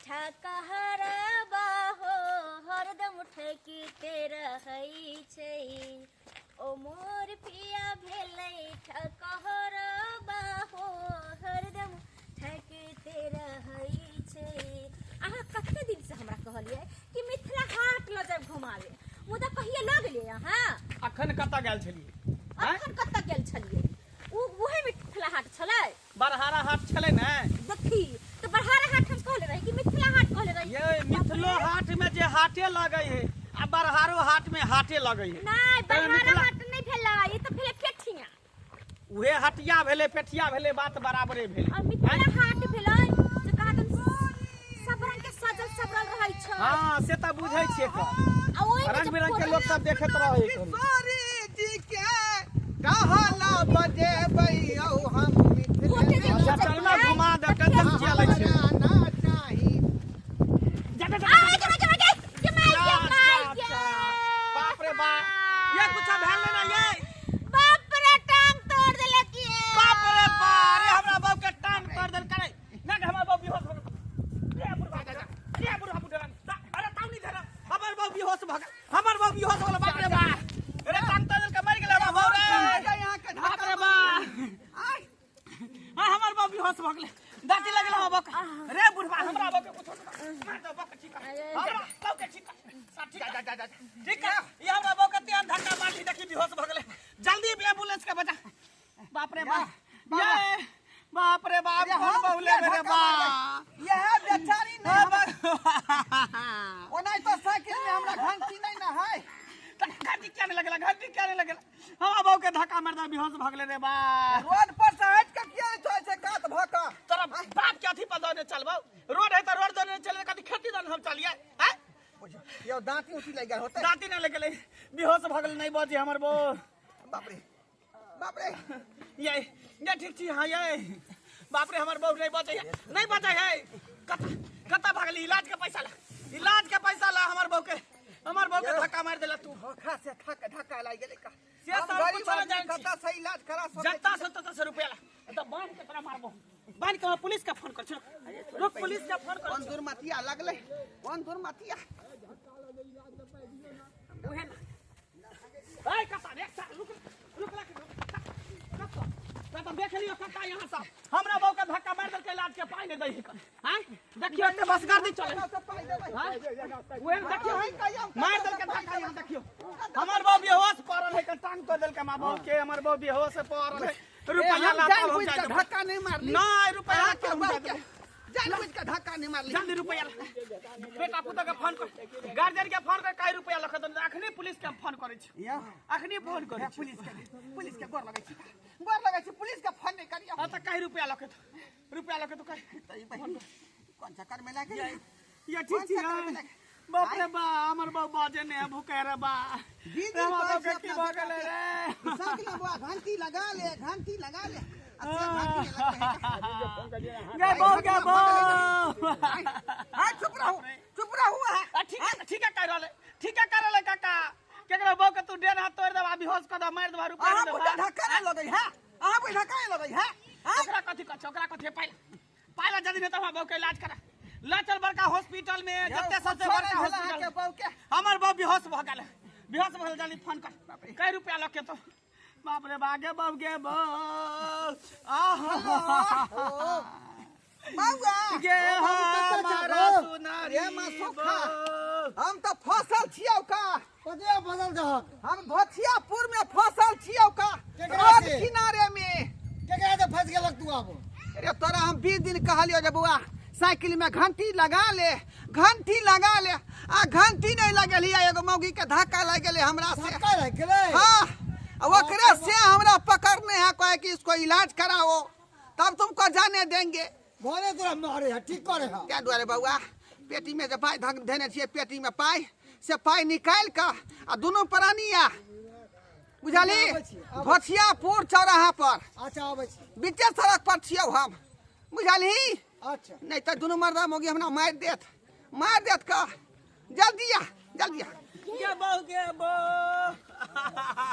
ठकहरबा हो, हरदम ठकिते रहै छै। ओ मोर पिया भेलै ठकहरबा हो, हरदम ठकिते रहै छै। अहाँ कते दिनसँ हमरा कहलियै कि मिथिला हाट लऽ जायब घुमाबे, मुदा कहिया लऽ गेलियै अहाँ? अखन कतऽ गेल छलियै? आँय? अखन कतऽ गेल छलियै? ओ उहे मिथिला हाट छलै। बरहारा हाट छलै ने। देखी तऽ बरहारा हाट हम कहले रही कि मिथिला हाट कहले रही? ये मिथिलो हाट में जे हाटे लगै है आ बरहारो हाट में हाटे लगै है। नहि, तऽ बरहारा मिथिला हाट नहि भेलै, ई तऽ भेलै पेठिया। उहे हटिया भेलै, पेठिया भेलै, बात बराबरे भेलै। और मिथिला हाट भेलै जे कहाँ दन सब रंग के सजल सबरल रहै छै। हाँ, से तऽ बुझै छियै तऽ। आ ओहिमे रंग जे बिरंग के फोटो लोक सब देखैत रहै है। किशोरी जी के कहला बजेबै औ हम फोटो मिथिले जे में। अच्छा चल ना घुमा दे, टेंशन किया लै छै? हमरा ना चाही। जा जा जा। आ गे गे गे गे माय गे माय गे। बाप रे बाप, ये कुछ भेल ना ये। बाप रे, टांग तोड़ देलक ये। बाप रे बाप रे, हमरा बाप के टांग तोड़ देल करे ना। हमरा बाप बेहोश भ गेल रे बुढ़वा। जा जा रे बुढ़वा, बुढ़वा, अरे ताऊ नहीं धरा। हमर बाप बेहोश भ गेल, हमर बाप बेहोश भ गेल। बाप रे बाप रे, टांग तोड़ देल के मर गेल हमरा बाप रे। यहाँ के बाप रे बाप, हाँ, हमर बाप बेहोश भ गेल, दाँती लगल हमर बाप के। रे बुढ़वा, हमरा बाप के कुछो मार दो। बाप के ठीक कर, हमरा बाप के ठीक कर, सब ठीक कर, ठीक कर। ये हमरा बाप के तेहन धक्का मारली, देखी बेहोश भ गेलै। जल्दी एम्बुलेंस के बजा। बाप रे बाप, ये बाप रे बाप, अरे कौन हम बहुले किया मेरे धक्का मारबै? बाप। यह बेचारी नहीं ओनाहि तो साइकिल में हमरा घंटी नहीं ना है। त घंटी किया नहीं लगेला? घंटी किया नहीं लगेला? हमरा बाप के धक्का मार दे, बेहोश भ गेलै रे बा। रोड पर से हट के किया नहीं चलै छै कात भ के? तोरा बाप के अथी पर दने चलबौ? रोड है त रोड दने चले, कथी खेती दने हम चलिए हैं? यौ, दाँती उती लागि गेल होतै। दाँती नहीं लगेलै, बेहोश भ गेलै, नहीं बजे हमर बो। बाप रे बाप रे। ये ठीक छी? हाँ, ये बाप रे, हमर बहू नहीं बचे है, नहीं बचे है। कता कता भागली? इलाज के पैसा ला, इलाज के पैसा ला। हमर बहू के, हमर बहू के धक्का मार देला तू। धोखा से थक धक्का लागि गेलै का। से हम सब गरीब कुछ ना आदमी जानै छी। कतऽ से इलाज करा सकै जत्ता छी? से तत्ता से रुपया ला, तो बांध के तोरा मारबो, बांध के। हम पुलिस के फोन कर छी, रुक, पुलिस के फोन कर। कोन दुर्मतिया लगलै, कोन दुर्मतिया? उहे ना। ए कता रे, रुक रुक रुक कता, देख लियो कता यहाँ सब हमरा बहू के धक्का मार देलकै, इलाज के पाई नहीं दै है। हैं, देखियो एते बस कर दी चले। कतऽ से पाइ देबै? हैं, उहे ना, देखियो अहीं कहियौ, मार देलकै धक्का। यहाँ देखियो, हमर बहू बेहोश पड़ल है, टांग तोड़ देलकै माँ बहू के। हमर बहू बेहोश पड़ल है। रुपया हम ला जानि तब हम बुझि जाय के देबो। धक्का नहीं मारली। नहीं, रुपया ला अहाँके तब हम जाय बहू के देबो। जानि बुझि के धक्का नहीं मारली। जल्दी रुपया ला, बेटा पुतोह के फोन कर, गार्जियन के फोन कर। काहे रुपया लख दे? अखनी पुलिस के हम फोन करै छी। यौ, अखनी फोन करै छी। पुलिस के, पुलिस के गोर लगै छी, गोर लगै छी, पुलिस के फोन नहीं करियौ। हाँ, तऽ काहे रुपया लख दे? रुपया लख दे काहे? तऽ ई बहिन कोन चक्कर में लागि गेलै? ये ठीक छी? कोन चक्कर में लागि? बाप रे बा, हमर बाप बाजे ने भूखे रे बा। दीदी रे हमर कहै बाप छी के की अपना भऽ बेटा गेलै के, रे? साइकिल में बौआ घंटी लगा ले, घंटी लगा ले, आ से घंटी नहीं लगै है। गे बहू, गे बहू। हाय, चुप रहू, चुप रहू अहाँ। आ, ठीक है, ठीक है, कर रहले, ठीक है, कर रहले काका। केकरो बहू के तू डेढ़ हाथ तोड़ देबा, बेहोश कर देबा, मारि देबा, रुपया अहाँ दे बुझा देबा। धक्का नहीं लगै है, अहाँ बुझा धक्का नहीं लगै है, हाँ? ओकरा कथी कहै छै? ओकरा कथी? पाइला पाइला जल्दी, नहीं तऽ हमरा बहू के इलाज करा ले चल बड़का हॉस्पिटल में, जते सबसे कुछो बड़का नहि भेल अहाँके हॉस्पिटल। बहू के। हमर बहू बेहोश भऽ गेल, बेहोश भऽ गेल। जल्दी फोन कर, कै रुपया लऽ के तो। बाप रे बा, गे बहू, गे बहू, आह बौआ गे ओ बाबू कतऽ हमार छहो? सुनारी रे माँ सुखा। बहू। हम तऽ फसल छियौ का। कते फसल दहक? हम भथियापुर में फसल छियौ का। केकरा रोड से? किनारे में। केकरा से फंस गेलक तू आब? अरे तोरा हम 20 दिन कहलियो जे बौआ साइकिल में घंटी लगा ले, घंटी लगा ले, आ घंटी नहीं लगेली, आ एगो मौगी के धक्का लागि गेलै हमरा से। धक्का लागि गेलै? हाँ, आ ओकरे से हमरा पकड़ने है, कहे कि इसको इलाज कराओ तब तुमको जाने देंगे। घरे तोरा मारे है, ठीक करे है। क्या दुआरे बौआ, पेटी में जे पाइ धक धेने छियै, पेटी में पाइ से पाइ निकालि कऽ आ दुनू प्राणी आ, बुझली? आबै छी, आबै छी। भथियापुर चौराहा पर। अच्छा, आबै छी। बीचे सड़क पर छियौ हम, बुझलही? अच्छा। नहीं तऽ दुनू मर्दा मौगी हमरा मारि देत, मारि देत का। जल्दी आ, जल्दी आ। गे बहू, गे बहू।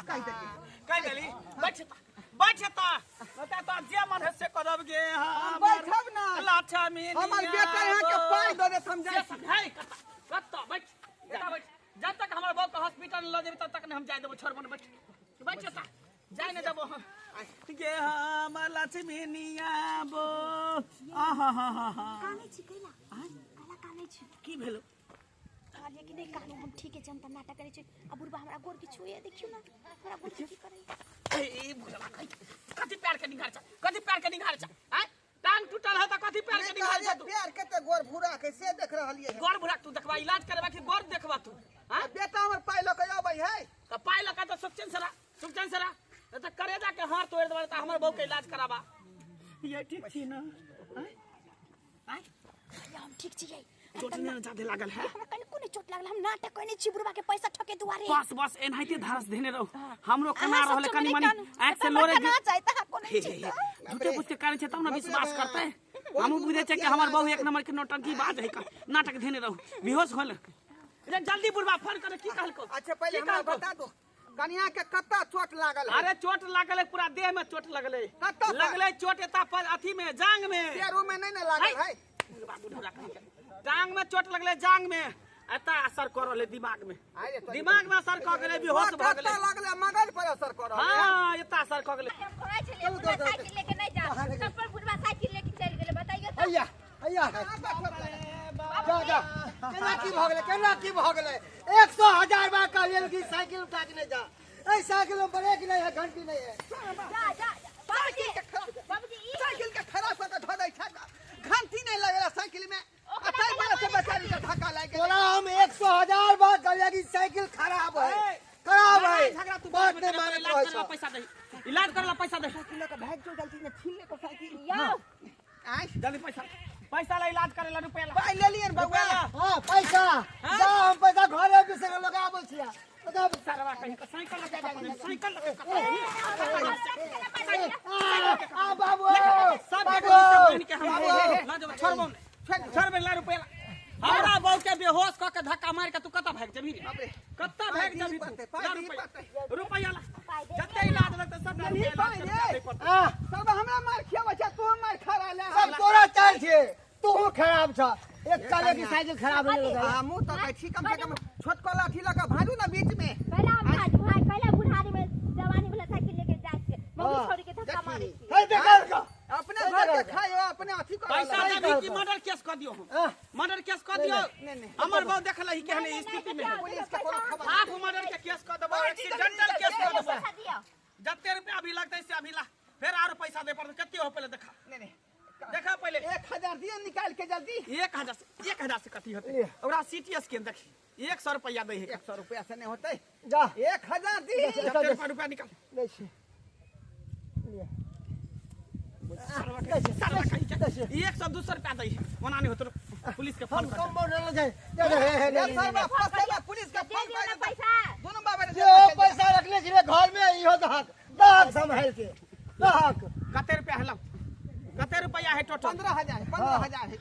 कहि देलियै। कहि देली। बैठ। बैठ त बता त जे मन है से करब गे। हम बैठब ना। लक्ष्मी हमर बेटा यहाँ के पाई दऽ देत हम जाइ छी। है कत बैठ एता बैठ। जब तक हमर बहू के हॉस्पिटल ल जेबी तब तक नहीं हम जाय देबो। छोड़ मन बैठ बैठ एता जाय नहीं देबो हम गे। हम लक्ष्मी नियाबो। आहा हा हा हा। कानै छी कैला? कैला कानै छी? की भेलो? कहलियै कि नहि कानू, हम ठीके छी, हम तऽ नाटक करै छी। आ बुढ़बा हमरा गोर के छुए, देखियौ ना हमरा गोर के की करै। ए बुढ़वा कथी प्यार के निघार छ? कथी प्यार के निघार छ? आय टांग टूटल है त कथी प्यार के नहि निघार छ कहलियै तू? प्यार कते गोर भूरा के से देख रहलियै है। गोर भूरा तू देखबा इलाज करबा कि गोर देखबा तू? आ बेटा हमर पाई लऽ के अबै है। त पाई लऽ के त सुखचैन सरा सुखचैन सरा त करेजा के हाथ तोड़ देबा त हमर बहू के इलाज कराबा। ये ठीक छी ना? आय आय हम ठीक छियै। चोट नहि जादे लागल है? हमरा कनिको नहि चोट लागल, हम नाटक कयने छी बुढ़बा के पैसा ठके दुआरे। बस बस एनाहिते धारस धेने रहू। हमरो कना अहाँ सब रहल कनी चुप मनी नहि कानू। आँख से हमरा लोरे कना चाही तऽ अहाँ कोने हे छी हे तऽ। झूठे पूछ के कारण छै तब ना विश्वास करते। हमहूँ बुझै छै कि दुर्गति हमर बहू आयल एक नंबर के नौटंकी बाज है, नाटक धेने रहू बेहोश होल। रे जल्दी बुढ़बा फोन करे की कहलको? अच्छा पहले की हमरा कहलको? बता दो कनिया के कत्ता चोट लागल है? अरे चोट लागल है पूरा देह में चोट लगले। कत्ता पर? लगले चोट एता पर अथी में जांग में। पैरो में नहीं ना लागल है? बुढ़बा बुढ़बा कहीं के। टांग में चोट लगले जांग में एता असर कर रहले दिमाग में। अरे तो दिमाग में असर क गेलै बेहोश भ गेलै। कत्ता लागले मगज पर असर कर रहल है। हां एता असर क गेलै। हम कहै छलियै बुढ़बा साइकिल लेके नहि जा, सब पर बुढ़बा साइकिल लेके चलि गेलै। बताइयो तऽ। हैया हैया जा जा केना की भऽ गेलै? केना की भऽ गेलै? 100,000 बार कहलियै कि साइकिल उठा के नहि जा। एहि साइकिल में ब्रेक नहीं है, घंटी नहीं है। जा जा बाबूजी बाबूजी ई साइकिल के खराब कऽ के धऽ दै छै, घंटी नहीं लगेला साइकिल में। आ ताहि पर से बेचारी के धक्का लागि गेलै। तोरा हम 100,000 बार कहलियै कि साइकिल खराब है खराब है। झगड़ा तू बात नहीं मानत इलाज रहै करला छौ। पैसा दे, इलाज करला पैसा दे। साइकिल लऽ के भागि जो जल्दी ने छीन ले साइकिल। यौ आँय जल्दी पैसा पैसा ला इलाज करेला रुपया ला। पाइ लेलियन बौआ। रुपया ला। हाँ पैसा जा, हम पैसा घरे बिसरि लगाबै छियै। लगाबै। सरवा कहीं के साइकिल लके कपड़ा साइकिल लके कपड़ा। आ बाबू सब बाबू बहन के हम ला जेबै छोड़बो नहि छोड़बे ला रुपया ला। हमरा बहू के बेहोश क के धक्का मार के तू कतऽ भागि जेबही रे? बाप रे। कतऽ भागि जेबही तू? पाइ ला दिही रुपया पड़तै। रुपया ला। पाइ दे। जते इलाज लगतै सब नहीं रुपया पाइ इलाज रे। करबै पड़तै। आ सब हमरा मार खियाबै छै, तू मार खा रहल है। सब तोरा चाल छै, तू खराब छ। एक काले की साइकिल खराब हो गेल। हाँ मुँह तो कहै छी कम से कम छोटको लाठी लऽ के भागू ना बीच में। पहला हम भाजू भाई, पहला बुढ़ारी में जवानी वाला साइकिल लेके जाइ छियै, मम्मी हाँ। छोड़ी के धक्का मारै छियै। हे बेकार का अपने घर के खाइयो अपने अथी कर पैसा सही देबही कि कहलको। मर्डर केस क दियौ हम? आह, मर्डर केस क दियौ। नहीं, नहीं। हमर बहू देखल ही केहन नहीं, स्थिति में नहीं, है। पुलिस के कोनो खबर हाफ मर्डर के केस क देबो, एक्सीडेंटल केस क देबो। पैसा दियौ। जते रुपया अभी लगतै से अभी ला, फेर आरो पैसा दे पड़तै। कते हो पहिले देखा। नहीं नहीं देखा पहिले। 1000 दियो निकाल के जल्दी। 1000 से 1000 से कथी होतै? ओकरा सीटी स्कैन देखी 100 रुपया दै है। 100 रुपया से नहीं होतै। जा 1000 दी। जते रुपया रुपया निकाल। लै छी लिअ। सरवा कहीं के 100 200 रुपया दै है। ओना नहीं होतै पुलिस के फोन हम कर। कम बोल जाए दे दे हे हे ले, ले, ले। फसेला पुलिस के दे फोन दियौ ना कर। पैसा। दोनों बाबा जे ओ पैसा रखले छियै घर में इहो दहक दहक सम्हाल के दहक। कते रुपया हेलौ? कते रुपया है टोटल? 15000 15000 है।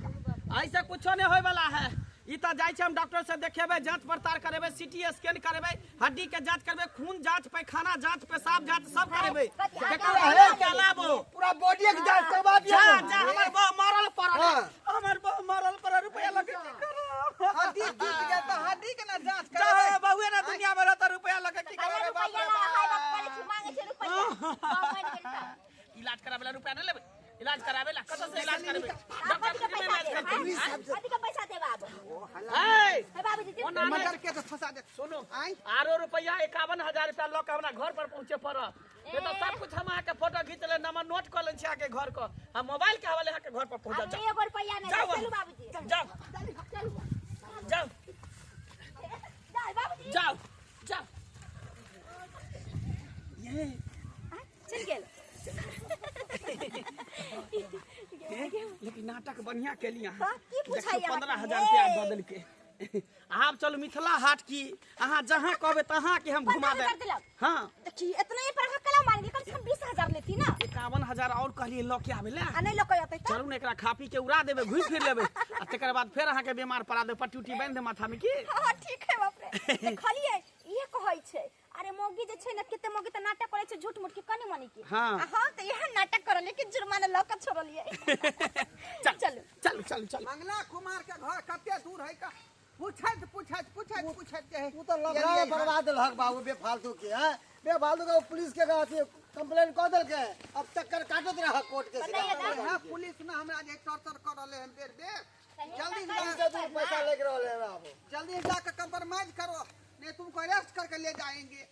ऐसे कुछो नहीं होय वाला है। ई त जाइ छै हम डॉक्टर से देखेबै, जांच पड़ताल करेबै, सीटी स्कैन करेबै, हड्डी के जांच करबै, खून जांच, पैखाना जांच, पेशाब जांच सब करेबै। तेकर बाद के अलावो पूरा बॉडी के जांच करवा दियौ। जा जा हमर बहू मरल पड़ल है। हाँ। हमर बहू मरल पड़ल रुपया लके की करब? हड्डी टूट गेल त हड्डी के ना जांच जा करेबै। बहुए ना दुनिया में रहता रुपया लके की पहला करब रे बाप रुपैया रे ला, हाय बाप बाप। करै छी, मांगै छै रुपैया। बाप मरि गेल तऽ। इलाज कराबे ला रुपया नहीं लेबै? इलाज कराबे ला कतऽ से इलाज करेबै? आब डॉक्टर कथी के फ्री में पैसा इलाज देब, करतै। आँय? कथी के पैसा देब आब? है हे बाबूजी, दे- ओना नहि। मर्डर के तो फंसा दे। सुनू आँय आरो रुपया 51,000 रुपया लऽ के हमरा घर पर पहुँचे पड़त। नहीं तो सब कुछ हम अहाँके फोटो घीच ले नंबर नोट कऽ लै छी अहाँके घर के, हम मोबाइल के हवाले अहाँके घर पर पहुँचा। आब जाओ एगो रुपैया नहि जाओ देब। चलू बाबूजी। जाओ चलू। जाओ जाओ बाबूजी। जाओ जाओ। आँय, चलि गेल। लेकिन नाटक बढ़िया केली अहाँ। हाँ, की पुछाई देखियौ, अहाँके? 15,000 रुपया दऽ देलकै। आब चलू मिथिला हाट की अहाँ जहाँ कहबै तहाँ के हम घुमा 15,000 देब। देलक? हाँ देखी इतना ही पर अहाँ कला मांगली, कम से कम 20,000 लेती ना। 51,000 और कहलियै लऽ के आबै लए। आ नहि लऽ के अतै तऽ? चलू ने एकरा खा पी के उड़ा देबै, घुमि फिर लेबै आ तकर बाद फेर अहाँके बीमार पड़ा देबै, पट्टी उट्टी बान्हि देब माथा में की। हाँ ठीक है बाप रे। देखलियै इहे कहै छै, अरे मौगी मौगी जे छै ने कते मौगी त नाटक करै छै झूठ मूठ के कनी मनी के। हाँ। आ हम त इहे नाटक करलिए कि जुर्माना ल के छोड़लिए। चल चलू चलू चलू चलू। मंगला कुमार के घर कते दूर है का पूछैत पूछैत पूछैत पूछैत के तू तो लफड़ा में बर्बाद देलहक बाबू बेफालतू के हैं, बेफालतू के पुलिस के अथी कंप्लेन कऽ देलकै, अब चक्कर काटत रह कोर्ट के। नहीं है ना। हाँ, पुलिस में हमरा जे टॉर्चर कर रहले हन बेर बेर। जल्दी पुलिस से तू पैसा लेके रहले है बाबू। जल्दी जाके कंप्रोमाइज करो, नहीं तुमको अरेस्ट करके ले जाएंगे।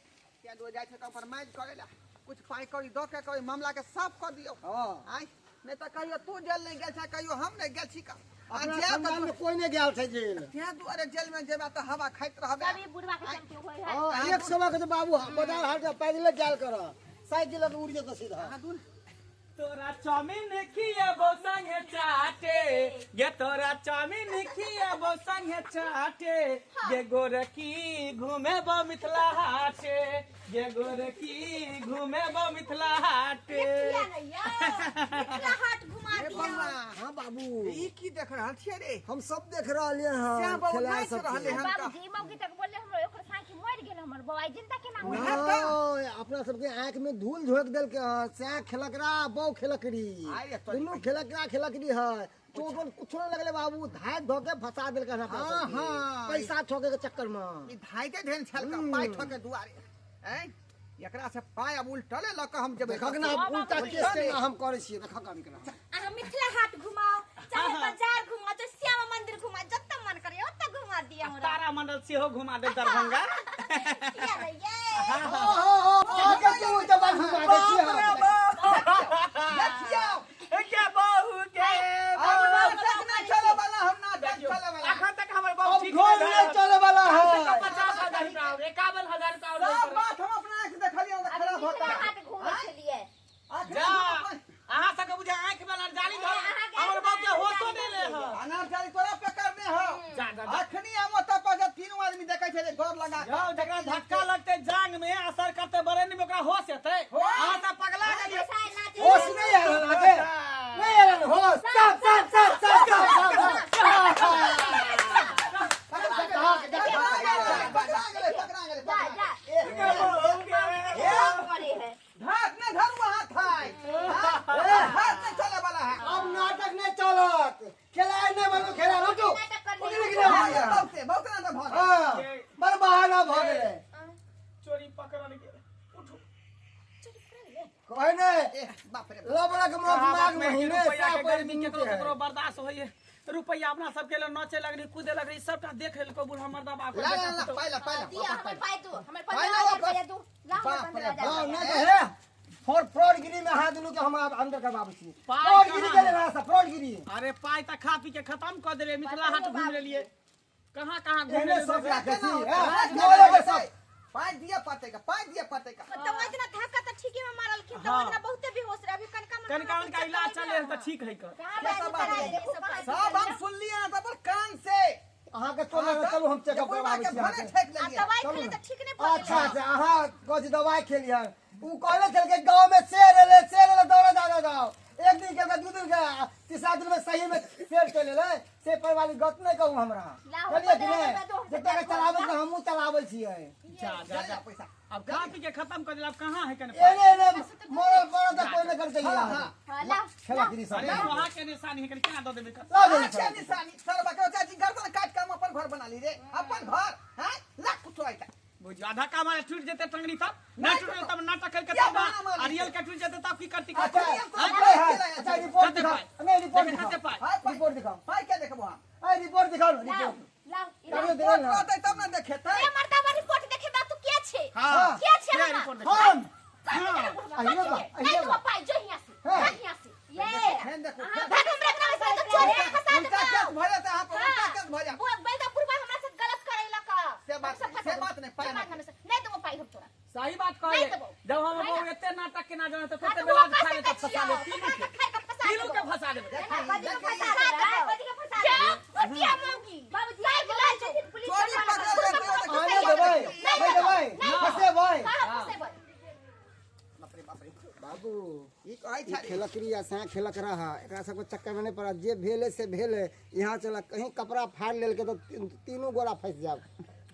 क्या दो जाए कंप्रोमाइज करेला कुछ पाई कौड़ी दो के कोई मामला के साफ कर दियो। हाँ। आय नहीं तो कहियो तू जेल नहीं गेल छा, कहियो हम नहीं गेल छी का। आ अपना जेल खानदान में कोई नहीं गेल छै जेल। त्या दुआरे जेल में जेबा तो हवा खाइत रहबे। तभी बुढ़वा के चलते होय है। हाँ, एक सवा के तो बाबू बाजार हाट के पैदले जाल कर, साइकिल के उड़ जेतो सीधा। हाँ, दूर। तोरा चाउमीन खियाबो संगे चाटे गे, तोरा चाउमीन खियाबो संगे चाटे गे, गोरकी घुमेबो मिथिला हाटे गे, गोरकी घुमेबो मिथिला हाटे। किया नहीं यो मिथिला हाट घुमा ए दियो। बौआ, हाँ बाबू, ई की देख रहल छियै रे? हम सब देख रहलियै हन, श्याम बाबू खेला नाचि सब रहलै हन। बाबूजी मौगी तक बोलले हमरो ओकर साइकिल मर गेल, हमर बौआ जिंदा केना होई? नहीं, अपना सबके आँख में धूल झोंक देलकै हन। सैह खेलकरा बौ खेलकरी, आइ रे तोरी। दुनू खेलकरा खेलकरी है। चोट वोट कुछो नहीं लगले बाबू, धाय धो के फंसा देलकै हन अपना हाँ, सबके। हाँ। पैसा ठोके के चक्कर में। ई धाइते धेन छलका पाइ ठोके दुआरे। ऐं एकरा से पाइ अब उल्टले लऽ के हम जेबै। देखक ना अब उल्टा केस के ना हम करै छियै, देखक हम एकरा। अहाँ मिथिला हाट घुमाओ, चाहे बाजार घुमाओ, चाहे श्यामा मंदिर घुमाओ, जतऽ मन करे ओतऽ घुमा दिअ हमरा। तारा मंडल सेहो घुमा दे दरभंगा। किया नहीं ये? हो हो हो, अहाँके के उल्टा बात घुमा दै छियै हम। देखियौ, के बहू के अब नाटक ना चले वाला, हम नाटक चले वाला। अखन तक हमर बहू अब ठीक ढोल नहीं नहीं चले वाला है। 50,000 रुपया और 51,000 रुपया और सब बात हम अपना आँख देखलियै तऽ अभी खराब होता। मिथिला हाट घुमै छलियै। जा अहाँ सबके बुझा आँखि में जाली धर, हमर बाप के होशो नहि ले हन। अनार जाली तोरा पे करने हो। जा, जा, जा। अखनी हम ओतऽ पर जे तीनू आदमी देखै छै जे गोर लगा के। जाओ जकरा धक्का लगतै जांग में असर करतै बरेन में ओकरा होश एतै। अहाँ सब पगला गेलियै। होश नहीं आयल हन अहाँके, नहीं आयल हन होश। सब सब सब सब सब सब सब। पकड़ा गेलै, पकड़ा गेलै, पकड़ा गेलै, जा पकड़ा जा गेलै। करे है। हाथ नहीं धरू हाथ है, हाथ नहीं चले वाला है। अब नाटक नहीं चलत, खेलाय नहीं बनू खेला रोटू। नाटक कर उठि ले। गेलै हाँ, बहुते बहुते नाटक भऽ गेल। हाँ, बड़ बहाना भऽ गेलै। चोरी पकड़ल गेल। उठू। कहै नहि ए बाप रे। लबड़ा के मौत माघ महीने रुपैया सा के पर गर्मी मिलते केकरो है। केकरो बर्दाश्त होइए। रुपैया अपना सबके लिए नाचे लगली कूदे लगली सबटा देख लेलको बूढ़ा मर्दा बाप। ला ला ला पाइला पाइला दिया हमर पाइ दू, हमर पाइ 15,000 ला, रुपया दू। ला हमर बाप रे, 15,000 हाँ, रुपया। नहीं तो है फ्रॉडगिरी में हाथ दुनू के हम आब अंदर करबाबै छी। पाइ फ्रॉडगिरी कहाँ के रहा सा फ्रॉडगिरी। अरे पाइ तऽ खा पी के खत्म कऽ देले। मिथिला हाट घूम लेलिए, कहाँ कहाँ घूम एहने लेलिए। सब राखै छी, हाँ, हाँ, नौले के सब। पाइ दिया पतेगा, पाइ दिया पतेगा। तऽ ओहि दिना धक्का तऽ ठीके में मारलखिन, तऽ हाँ। ओहि दिना बहुते बेहोश रहे। अभी कनका मन कनका उनका इलाज चले है तऽ ठीक है कर। कहाँ बाजू बात करा है? देखो कहाँ सब हम सुनलिए ना तब कान से। अहाँके चलू चलू हम चेकअप करबाबै छी भले अहाँके। ठेक आ लेलिए। दवाई चलू खेले ने। तऽ ठीक नहीं भऽ अच्छा गेलै। अच्छा, अहाँ कथी दवाई खेलियै? उ कहले छलकै गाँव में शेर एलै, शेर एलै, दौड़े जाओ जाओ। एक दिन के दू दिन के तीसरा दिन में सही में शेर चलि एलै। से परिवार गत नहीं कहू हमरा। लाओ, चलिए कि 15,000 नहीं? रुपया दो, हम जते के चलाबै छी हमहूँ चलाबै छियै। जा जा जा पैसा। अब खा पी के खत्म कर देला, अब कहाँ है कने। एने एने मरल पड़ल तऽ कोई नहीं करतै। हाँ, हाँ। हाँ, ला खेला गिरी सब। अरे वहाँ के निशानी है कने केना दऽ देबै कर। ला देबै अच्छा सब। निशानी सर बकरो चाची गर्दन काट के हम अपन घर बना ली रे, अपन घर। हैं ला कुछ आइता। बुझियो आधा काम आले टूट जेतै टंगनी तब नहीं टूटल तब नाटक करके क्या तब बहाना मारली? आ रियल के टूट जेतै तब की करती? अच्छा हाँ, अच्छा रिपोर्ट कते दिखाओ। पाइ? नहीं रिपोर्ट देखे दिखाओ। कते पाइ? हाँ, पाइ। रिपोर्ट दिखाओ। पाइ क्या देखबो हम? अरे रिपोर्ट दिखाओ ना, लाओ रिपोर्ट। लाओ चलो इला। देखो रिपोर्ट ना। रहतै तब ना देखेतै। ए मर्दावा रिपोर्ट देखे बा तू के छे? हाँ। के छे के हमरा? रिपोर्ट देखे? हम हाँ। अहिए बा, नहीं अहिए तू बा। पाइ जो हियां से, हाँ। जा हियां से। ये फेन देखो, अहाँ फेन। भाग हमरा इतना पैसा तो चोरी के फंसा उल्टा देबौ। केस भऽ जेतै अहाँ पर, उल्टा केस भऽ जायत। वो बेटा बुढ़वा हमरा साथ गलत करेला का। से बात हम सब नहीं, फंसा से बात नहीं, पाइ से बात नहीं। नहीं, नहीं देबो पाइ हम तोरा। सही बात नहीं कहे देबो। जब हम नहीं बहू ना। एते नाटक केना जाने तऽ हाँ, कते तो बेला वो खा ले फंसा तब फंसा ले के तीनू के खा के फंसा तीनू के देबो। फंसा देबै। कथी के फंसा देबै? कथी के फंसा देबै? गोटिया मौगी। बाबूजी, साइकिल लाल छथिन, पुलिस चोरी वाला। पकड़ल जेतै ओतऽ आने देबै, नहीं देबै, फसेबै। कहाँ फंसेबै? बाप रे बाप रे। बाबू ई कहै ई छै खेलकरी आ सैं खेलक रहा, एकरा सबके चक्कर में नहीं पड़ा। जे भेले से भेले, यहाँ चला कहीं कपड़ा फाड़ लेलकै तऽ तीनू गोरा फंसि जायब।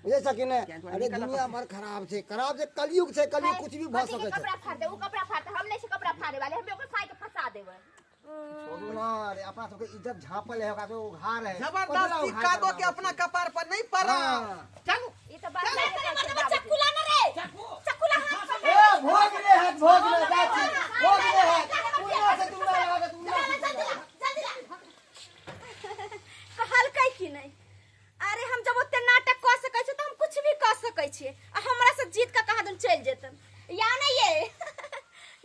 बुझै छ कि नहि? किया तोरा अरे निकल दुनिया भर खराब छै, खराब छै, कलयुग छै, कलयुग कुछ भी भऽ पति के सकै छै। कपड़ा फाड़ दे, उ कपड़ा फाड़ दे, हम नहीं छै कपड़ा फाड़े वाले, हम ओकर साई के फंसा देबै। छोड़ू ना अरे, अपना सबके इज्जत झाँपल है, ओकरा सबके उघार है। जबरदस्ती ककरा उघार कादो के करना अपना कपार पर नहीं पड़ा। हाँ। चलू। ई तो बात नहीं है। चक्कू ला ना रे, चक्कू ला हाथ पर। ए भोग ले है, भोग ले जाइ छी, भोग ले है। उन्ना से तुमरा लागत, उन्ना से। जल्दी ला, जल्दी ला। कहलकै कि नहि? अरे हम जब ओते नाटक कऽ सकै छियै तऽ हम कुछ भी कऽ सकै छियै, आ हमरा से जीत कऽ कहाँ दन चलि जेतन या नहि। ये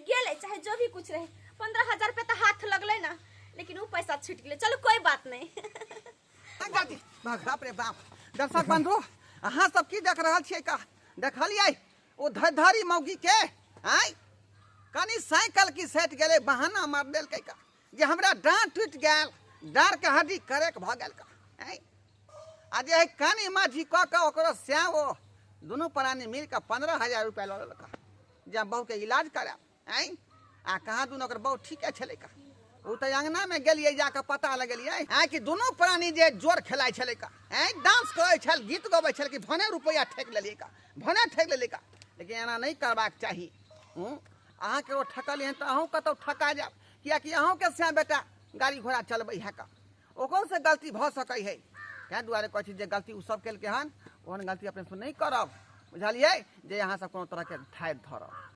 गेलै चाहे जो भी कुछ रहे, 15,000 रुपया तऽ हाथ लगलै ने, लेकिन उ पैसा छूटि गेलै। चलू कोई बात नहीं। गलती, बाप रे बाप। दर्शक बंधु, अहाँ सब की देख रहल छियै का? देखलियै ओ धधरी मौगी के? आय कनी साइकिल की सेट गेलै, बहाना मार देलकै का जे हमरा डाँट टूटि गेल, डाँड़ के हड्डी करेक भऽ गेल का। आँय, आ जे है कनी माझी कऽ कऽ ओकरो सैं ओ दुनू प्राणी मिल कऽ 15,000 रुपया लऽ लेलक जे हम बहूके इलाज करायब। आँय, आ कहाँ दुनू ओकर बहू ठीके छलै का। ओ तऽ अङ्गनामे गेलियै, जाकऽ पता लगेलियै आँय कि दुनू प्राणी जे जोर खेलाइ छलै का, आँय डांस करै छल, गीत गबै छल कि भने रुपैआ ठकि लेलियै का, भने ठकि लेलियै का। लेकिन एना नहि करबाक चाही। अहाँके ओ ठकल हन तऽ अहूँ कतहु ठका जायब, किएकि अहूँके सैं बेटा गाड़ी घोड़ा चलबै है का, ओकरोसँ गलती भऽ सकै है। ताहि दुआरे कहै छी जे गलती ओ सब केलकै हन ओहन गलती अपने से नहि करब, बुझलियै? जे अहाँ सब कोनो तरहके ठाढ़ि धरब।